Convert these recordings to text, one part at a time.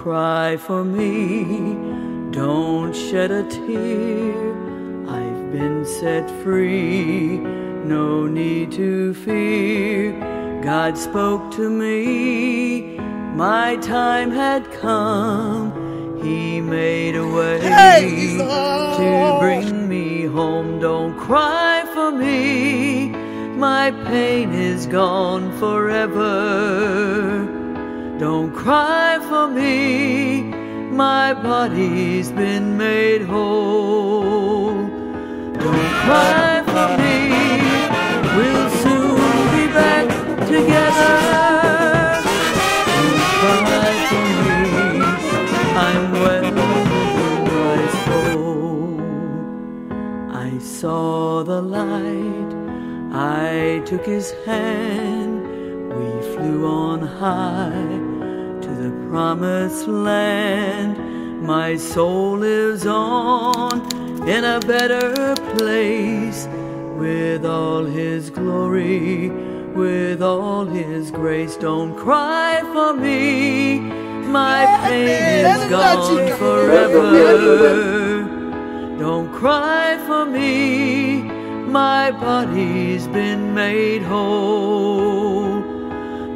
cry for me, don't shed a tear. I've been set free, no need to fear. God spoke to me, my time had come. He made a way to bring me home. Don't cry for me, my pain is gone forever. Don't cry for me, my body's been made whole. Don't cry for me, we'll soon be back together. Don't cry for me, I'm well within my soul. I saw the light, I took his hand, we flew on high to the promised land. My soul lives on in a better place, with all his glory, with all his grace. Don't cry for me, my pain is gone forever. Don't cry for me, my body's been made whole.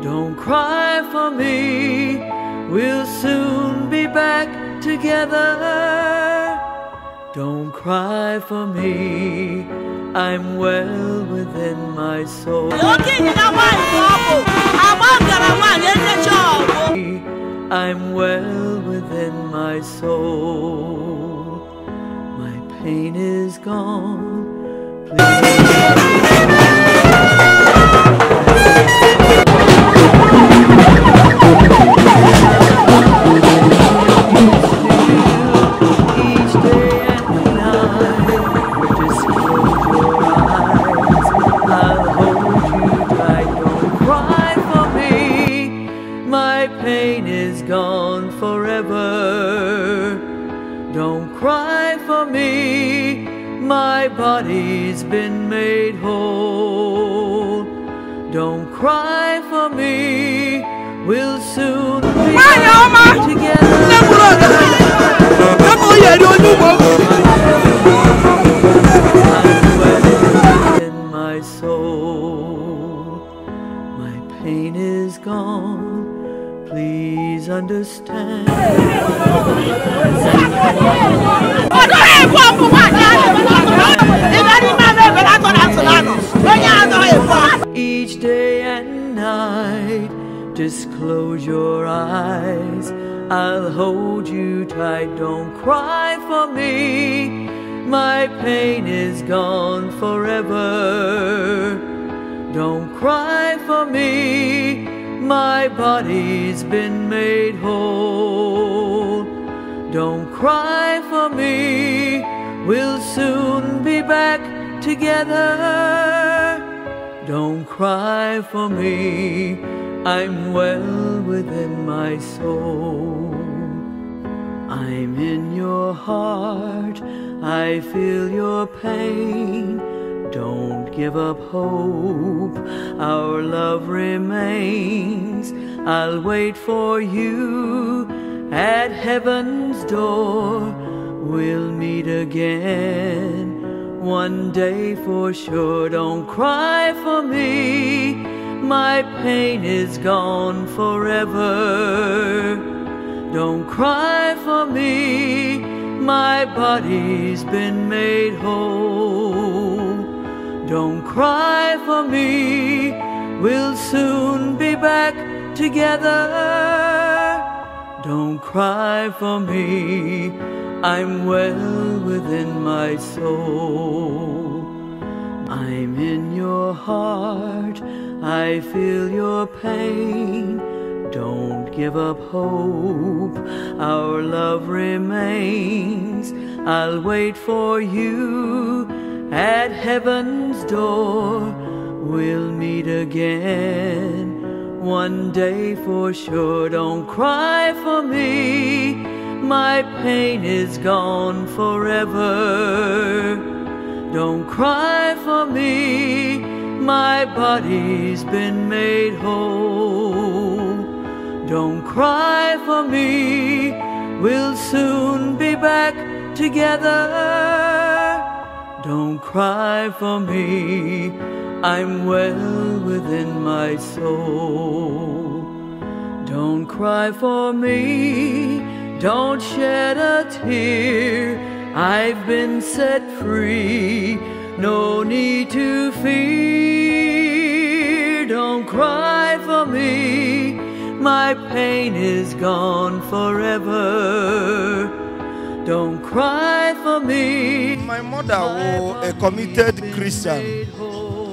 Don't cry for me, we'll soon be back together. Don't cry for me, I'm well within my soul. I'm well within my soul. My pain is gone. Please. Each day and night, just close your eyes, I'll hold you tight. Don't cry for me, my pain is gone forever. Don't cry for me, my body's been made whole. Don't cry for me, we'll soon be together. I'm well within my soul. My pain is gone, please understand. Each day and night, just close your eyes, I'll hold you tight. Don't cry for me, my pain is gone forever. Don't cry for me, my body's been made whole. Don't cry for me, we'll soon be back together. Don't cry for me, I'm well within my soul. I'm in your heart, I feel your pain. Don't give up hope, our love remains. I'll wait for you at heaven's door. We'll meet again one day for sure. Don't cry for me, my pain is gone forever. Don't cry for me, my body's been made whole. Don't cry for me, we'll soon be back together. Don't cry for me, I'm well within my soul. I'm in your heart, I feel your pain. Don't give up hope, our love remains. I'll wait for you at heaven's door. We'll meet again one day for sure. Don't cry for me, my pain is gone forever. Don't cry for me, my body's been made whole. Don't cry for me. We'll soon be back together. Don't cry for me. I'm well within my soul. Don't cry for me. Don't shed a tear. I've been set free. No need to fear. Don't cry for me. My pain is gone forever. Don't cry for me. My mother was a committed Christian.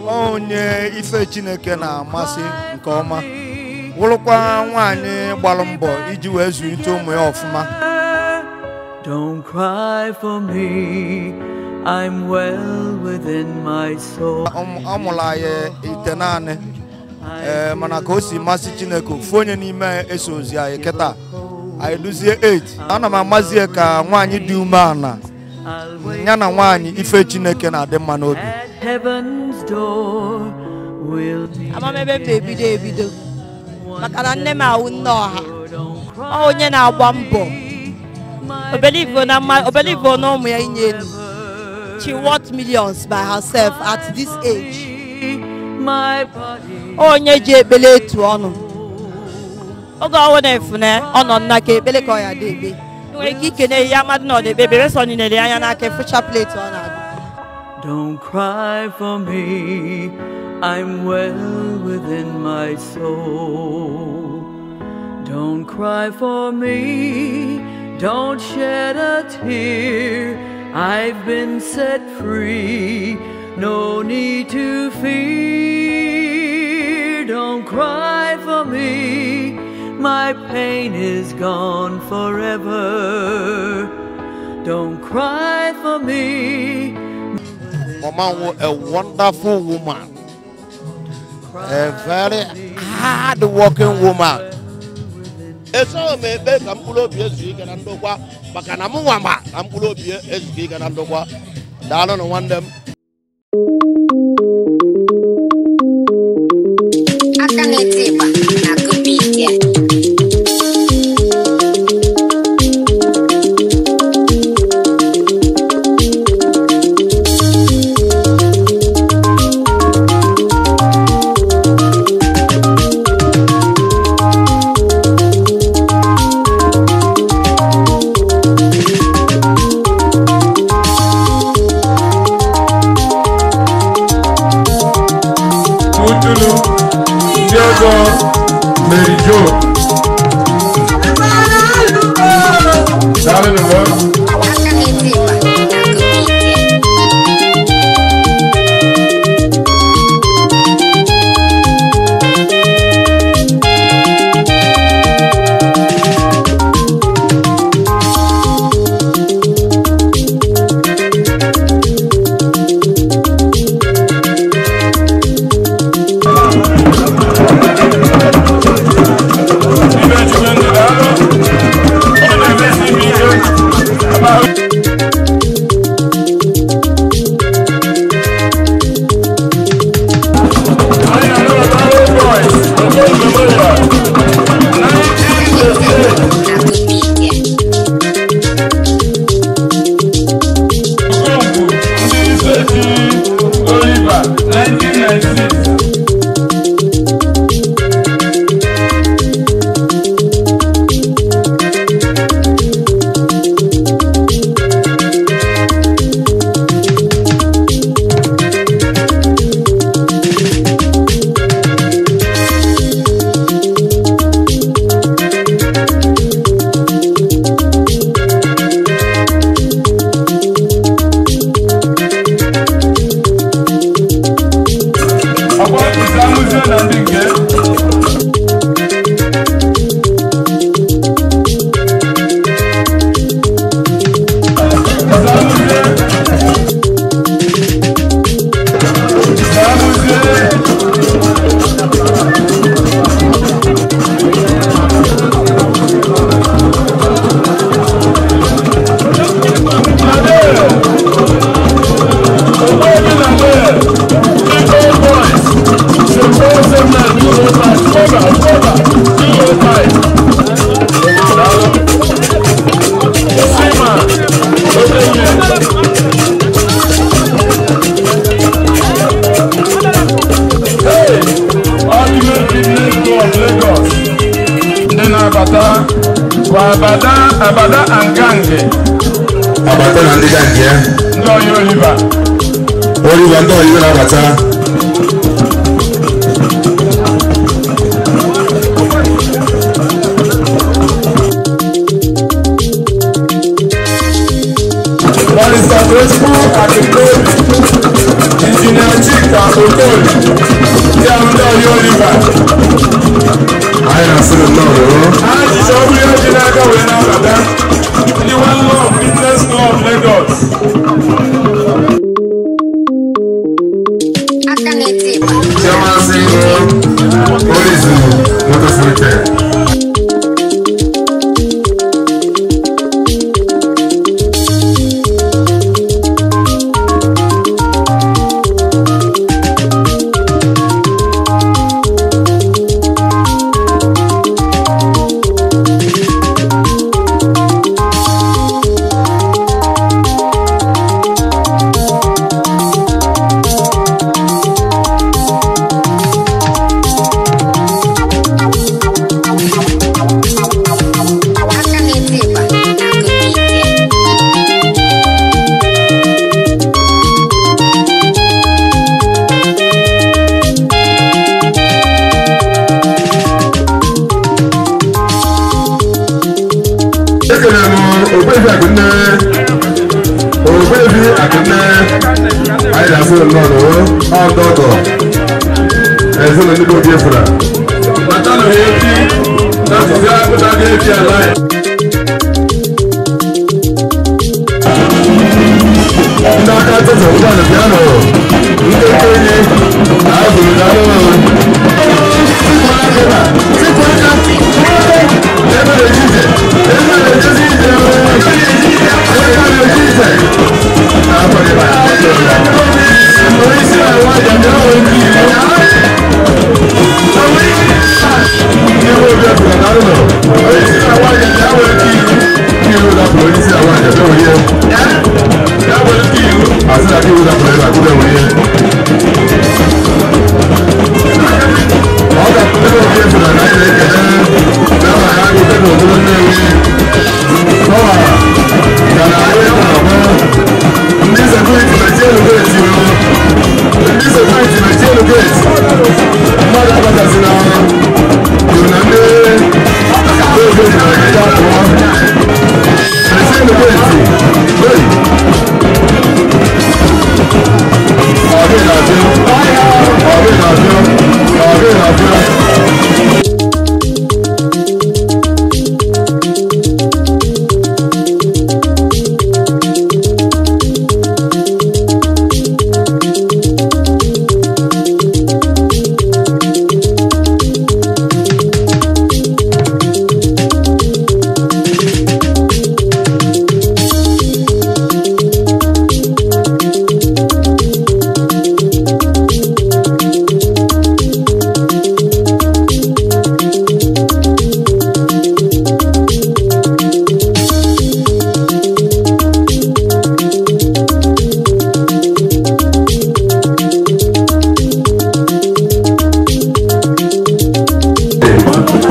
Onye ife Chineke na-amasị nke ọma. Wụrụkwa nwaanyị gbara mbọ iji wee zụlite ụmụ ya ọfụma. Don't cry for me. I'm well within my soul. Ọ mụrụ anyị ite naanị. Mana ka o si masị Chineke ofu onye n'ime esozi anyị kịta. Anyị duzie 8. Ana m amazi ka nwaanyị dị umeala ya na nwaanyị ife Chineke na-adị mma n'obi. Ama m ebe m na-ebido ebido maka na nne m awụ nne ọha, ọ onye na-agba mbọ. Obelivo na ụmụ ya inye elu. She worth millions by herself at this age. Onye ji ekpele etu ọnụ. Oge ọnwụ na-efu na ọ nọ nna ka ekpele ka ọ ya dị ekpe. Nwere ike ikene ya mmadụ na ọ na-ekpe ekpere sọ niile anya n'aka fụcha plate ọ na-agụ. Don't cry for me. I'm well within my soul. Don't cry for me. Don't shed a tear. I've been set free. No need to fear. Don't cry for me. My pain is gone forever. Don't cry for me. Mama was a wonderful woman, a very hard-working woman. Eso me ebe ka mkpụrụ obi ezu ike na ndokwa maka na mụ nwa ma na mkpụrụ obi ezu ike na ndokwa. Daalụnụ nwanne m. Aka na-eti ịgba na-akụ biiti ya. Mary Jo. Aka na-eti ịgba na-akụ biiti ya. Thank you. Hey, Ultimate Fitness Club Lagos. Ndị na-abata bụ Abada Abada and Gange. Abata na ndị gange ya. Ndị ọyị Oliver. Oliver ndị ọyị na-abata. Barrister Tochukwu Akintobi, Engineer Chika Okoli, ndị ahụ ndị ọyị Oliver. Anyị na-asị gị nnọọ o. Ha jicha ọbụ ihe dị n'aka wee na-abata. Ndị One Love Fitness Club Lagos. Aka na-eti ịgba. Chioma sị Orizu Motors Limited. Aka na-eti ịgba na-akụkọ ike. Ekele m Ogbuefi Akụnne. Ogbuefi Akụnne. Anyị na-asị gị nnọọ o. Ọ ndị ọgọ. Ezinụlọ ndị bụ Biafra. Batanụ ha echi na ntụziaka ga-eji ala ya. Ndị aka tụtụ ụgbọala bịanụ. Ndị okenye na-azụrụ n'anụ. Ndị sekuriti mechielu geeti o. Ndị sekuriti mechielu geeti. Mmadụ abatazila kwuru na ndị oge jiri ya pụọ. Mechielu geeti. Hey! Ọ gị na-abịa. Ọ gị na-abịa. Ọ gị na-abịa.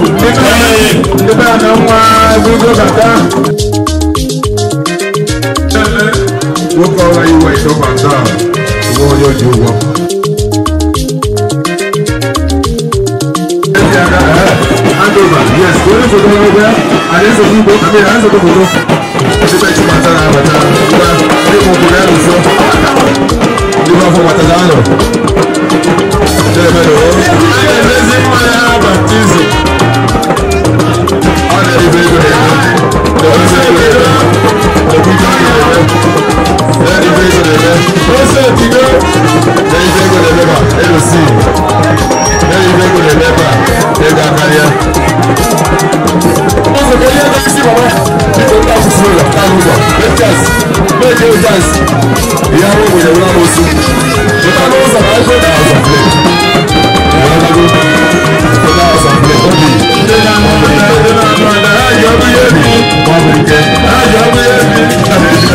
Ndị be a na nwa ebugo bata. Nwoke ọla iwe ịtọkwa nta ụgwọ onye ji ụgwọ. Handover, yes, onye foto n'ụgwọ ya, anyị nsogbu igbo, amị na nsogbu foto. Ndị be chibata na-abata, ngwa ndị mụ kwuru ya n'ụsọ. Ndị be afọ batara anọ. Ndị ebe na o. A na-emezi mmanya baptizim. Ọ na-eribe ego na-eme. Na-emezi ego na-eme. Na-ekwute ego na-eme. Na-eribe ego na-eme. Ose etigo. Na-eribe ego na-eme ma elosi. Na-eribe ego na-eme ma ego akarịa. Ụzọ ka ihe ego isi mama. Biko ndị asụsụ ụlọ, taa n'ụzọ. Make chance. Make a chance. Ihe ahụ ogbenye wụla m osu. Pụta n'ụzọ ka ego Na ụzọ play. Ịghọtago? Na ụzọ play. Obi. Ndị na-anụ ada, ndị na-anụ ada, ha ji ọbụ ya ebi. Ọ bụ ike. Ha ji ọbụ ya ebi. Ha na-eji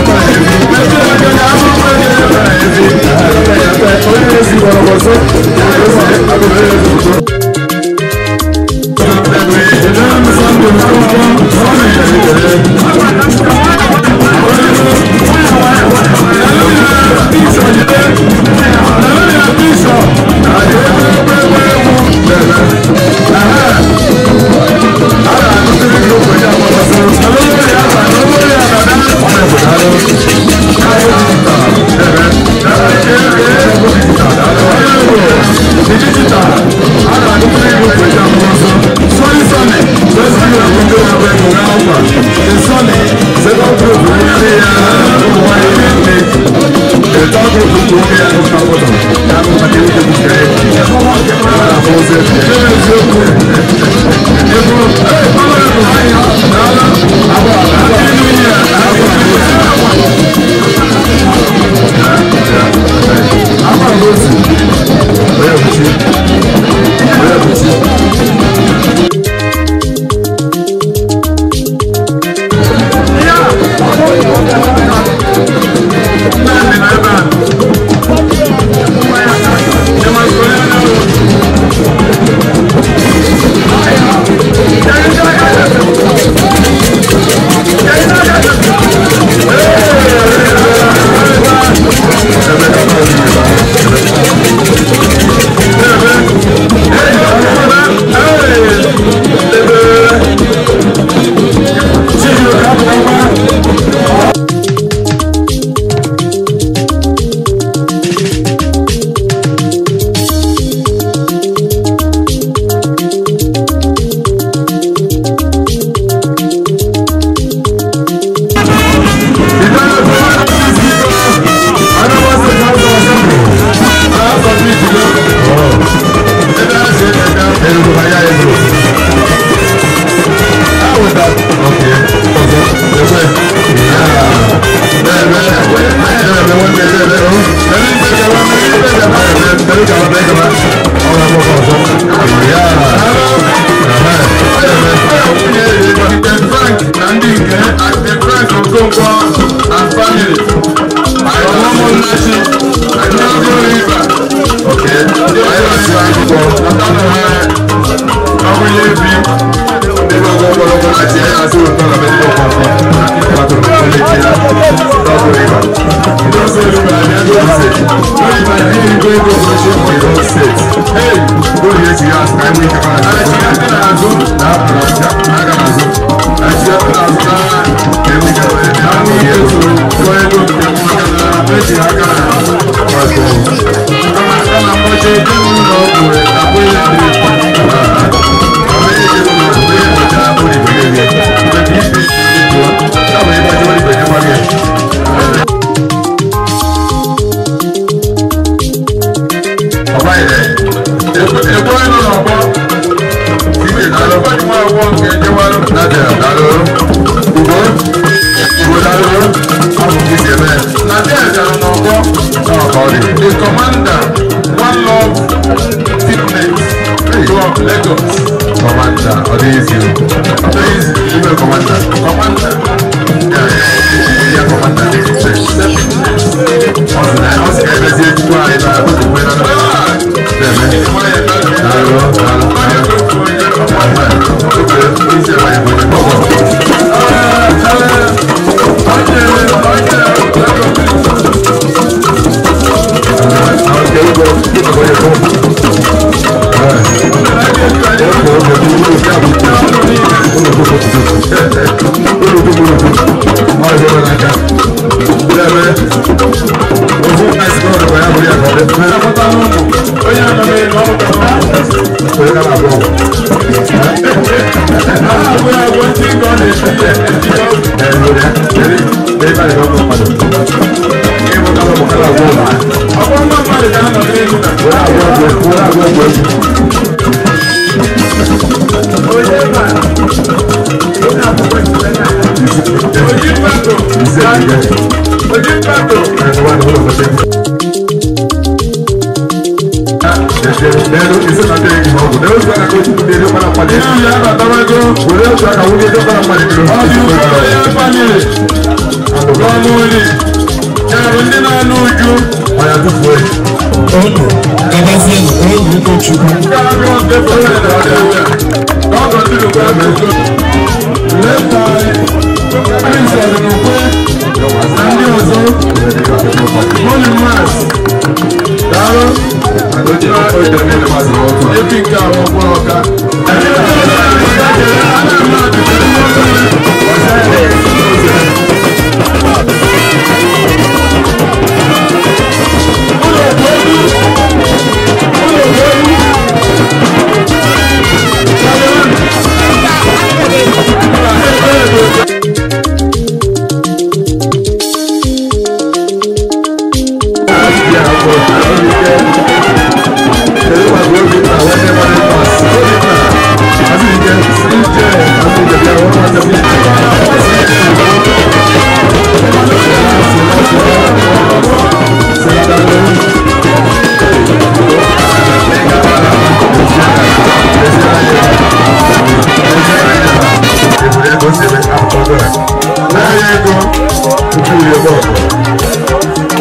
The commander, One Love Fitness Club, Lagos. Commander, Odisio. Please, you commander. Commander. Yeah, commander.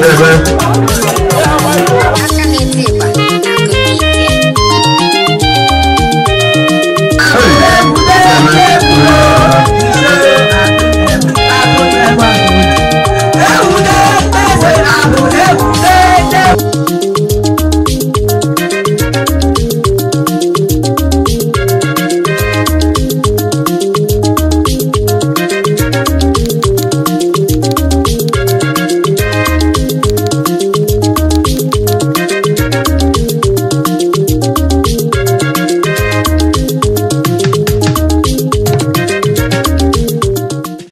Ego